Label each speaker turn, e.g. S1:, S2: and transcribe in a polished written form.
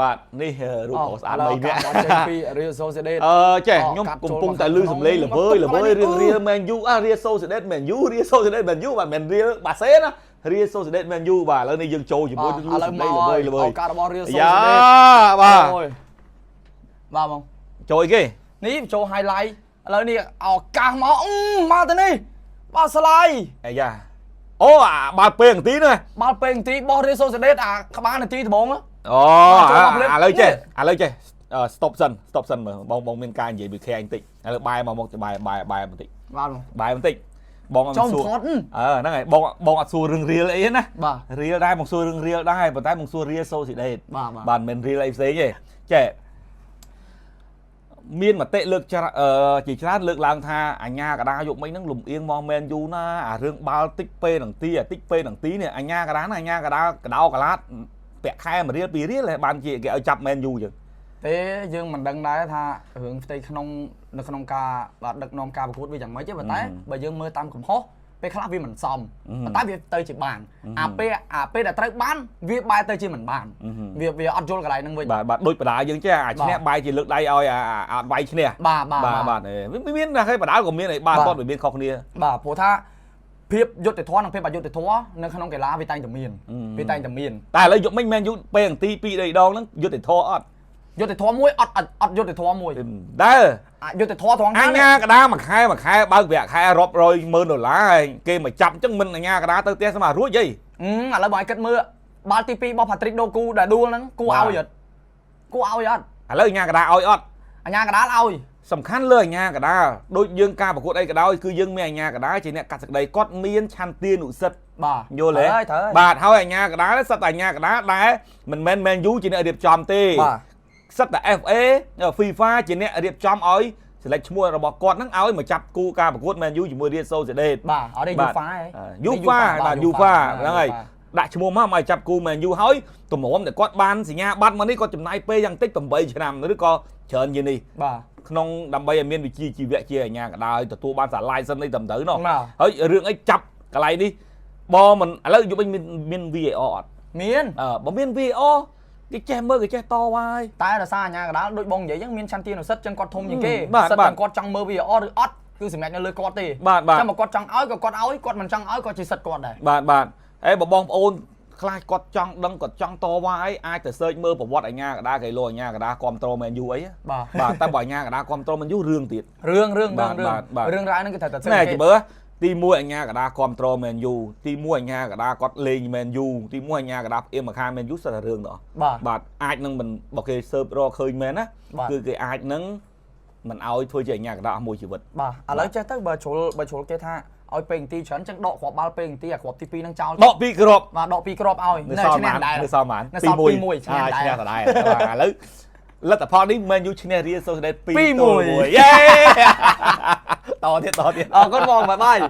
S1: បាទនេះរូបស្អាត3នាក់
S2: ចេញពី Real Sociedad
S1: អឺចេះខ្ញុំកំពុងតែលឺសំឡេងល្វើយល្វើយរឿង Real Man U អា Real Sociedad Man U Real Sociedad Man U បាទមិនមែន Real បាសេណា Real Sociedad Man U បាទឥឡូវនេះយើងចូលជាមួយនឹងលឺសំឡេងល្វើយល្វើយ
S2: ឱកាសរបស់ Real
S1: យ៉ា
S2: Sociedad
S1: បាទ
S2: បាទបង
S1: ចូលអីគេ
S2: នេះចូល highlight ឥឡូវនេះឱកាសមកមកទៅនេះបាទស្លាយ
S1: អាយ៉ាអូអាបាល់ពេលនាទីណា
S2: បាល់ពេលនាទីរបស់ Real Sociedad អាក្បាលនាទីដំបូង
S1: អូឥឡូវចេះឥឡូវចេះ stop សិន stop សិនមើលបងបងមានការនិយាយពីខែបន្តិចឥឡូវបែរមកមកបែរបែរបែរបន្តិច
S2: បាទ
S1: បែរបន្តិចបងអត់សួរអឺហ្នឹងហើយបងបងអត់សួររឿងរៀលអីណា
S2: បាទ
S1: រៀលដែរបងសួររឿងរៀលដែរប៉ុន្តែបងសួររៀលសូស៊ីដេត
S2: បាទ
S1: បាទមិនរៀលអីផ្សេងទេចេះមានមតិលើកជាច្រើនលើកឡើងថាអញ្ញាកដាយកមិញហ្នឹងលំអៀងមកមែនយូណាអារឿងបាល់តិចពេលនឹងទីអាតិចពេលនឹងទីនេះអញ្ញាកដាណាអញ្ញាកដាកដោកឡាតពាក់ខែ1រៀល2រៀលហើយបានជាគេឲ្យចាប់មែនយូចឹង
S2: ទេយើងមិនដឹងដែរថារឿងផ្ទៃក្នុងនៅក្នុងការបាទដឹកនាំការប្រកួតវាយ៉ាងម៉េចទេប៉ុន្តែបើយើងមើលតាមកំហុសពេលខ្លះវាមិនសមប៉ុន្តែវាទៅជាបានអាពេលដែលត្រូវបានវាបែរទៅជាមិនបានវាវាអត់យល់កន្លែងហ្នឹងវិញ
S1: បាទបាទដូចបដាយើងចេះអាឈ្នះបែរជាលើកដៃឲ្យអាអត់វាយឈ្នះ
S2: បាទបាទ
S1: បាទបាទវាមានណាគេបដាក៏មានឯបាទគាត់វាមានខុសគ្នា
S2: បាទព្រោះថាភាពយុត្តិធម៌និងភាពអយុត្តិធម៌នៅក្នុងកីឡាវាតែងតែមានវាតែងតែមាន
S1: តែឥឡូវយកមិញមែនយូពេលអង្គទី2ដងហ្នឹងយុត្តិធម៌អត់
S2: យុត្តិធម៌មួយអត់អត់យុត្តិធម៌មួយ
S1: ដែល
S2: អយុត្តិធម៌ត្រង់
S1: អញ្ញាកដាមួយខែមួយខែបើកប្រាក់ខែរាប់រយម៉ឺនដុល្លារហើយគេមកចាប់អញ្ចឹងមិនអញ្ញាកដាទៅផ្ទះស្មារួចអី
S2: ឥឡូវបងឲ្យគិតមើលបាល់ទី2របស់ Patrick Doku ដែលដួលហ្នឹងគួរឲ្យអត់គួរឲ្យអត់
S1: ឥឡូវអញ្ញាកដាឲ្យអត់
S2: អញ្ញាកដាឲ្យ
S1: សំខាន់លើអញ្ញាកដាដូចយើងការប្រកួតអីក៏ដោយគឺយើងមានអញ្ញាកដាជាអ្នកកាត់សេចក្តីគាត់មានឆន្ទានុសិទ្ធិ
S2: បាទ
S1: យល់ទេបាទហើយអញ្ញាកដាសិតតែអញ្ញាកដាដែលមិនមែនមែនយូជាអ្នករៀបចំទេ
S2: បាទ
S1: សិតតែ FA FIFA ជាអ្នករៀបចំឲ្យ select ឈ្មោះរបស់គាត់ហ្នឹងឲ្យមកចាប់គូការប្រកួត Man U ជាមួយ Real Sociedad
S2: បាទអត់ទេ UEFA ហ៎
S1: UEFA បាទ UEFA ហ្នឹងហើយដាក់ឈ្មោះមកឲ្យចាប់គូ Man U ហើយទម្រាំតែគាត់បានសញ្ញាបត្រមកនេះគាត់ចំណាយពេលយ៉ាងតិច8ឆ្នាំឬក៏ច្រើនជាងនេះ
S2: បាទ
S1: ក្នុងដើម្បីឲ្យមានវិជ្ជាជីវៈជាអាជ្ញាកណ្ដាលទទួលបានសា license នេះត្រឹមត្រូវណោះហើយរឿងអីចាប់កន្លែងនេះបើមិនឥឡូវយប់វិញមាន VAR អត់
S2: មាន
S1: អឺបើមាន VAR គេចេះមើលគេចេះតវ៉ាយ
S2: តែរសារអាញាកដាលដូចបងនិយាយចឹងមានឆន្ទានុសិទ្ធិចឹងគាត់ធំជាងគេសិទ្ធិគាត់ចង់មើល VAR ឬអត់គឺសម្រាប់នៅលើគាត់ទេចាំបើគាត់ចង់ឲ្យក៏គាត់ឲ្យគាត់មិនចង់ឲ្យក៏ជាសិទ្ធិគាត់ដែរ
S1: បាទបាទអេបើបងប្អូនខ្លះគាត់ចង់ដឹងគាត់ចង់តវ៉ាអីអាចទៅ search មើលប្រវត្តិអាញាកដាកេឡូអាញាកដាគ្រប់ត្រូល Man U អី
S2: បាទ
S1: បាទតែបើអាញាកដាគ្រប់ត្រូល Man U រឿងទៀត
S2: រឿងរឿងរឿងរឿងរឿងរ៉ាវហ្នឹងគេត្រូវតែ
S1: ណែជមើលទី1អាញាកដាគ្រប់ត្រូល Man U ទី1អាញាកដាគាត់លេង Man U ទី1អាញាកដាផ្អៀងមកខាង Man U សិតតែរឿងដល់បាទអាចនឹងមិនបើគេស៊ើបរកឃើញមែនណាគឺគេអាចនឹងមិនឲ្យធ្វើជាអាញាកដាអស់មួយជីវិត
S2: បាទឥឡូវចេះទៅបើជ្រុលបើជ្រុលគេថាឲ្យពេងទីច្រើនចឹងដកគ្រាប់បាល់ពេងទីអាគ្រាប់ទី2ហ្នឹងចោល
S1: ដក2គ្រាប់
S2: បាទដក2គ្រាប់ឲ្យ
S1: នៅសល់ប៉ុន្មាននៅសល់ប៉ុន្មាន
S2: នៅសល់2-1
S1: ឈ្នះឈ្នះដដែលបាទឥឡូវលទ្ធផលនេះ Man U ឈ្នះ Real Sociedad 2-1យេតទៀតតទៀត
S2: អរគុណបង bye bye.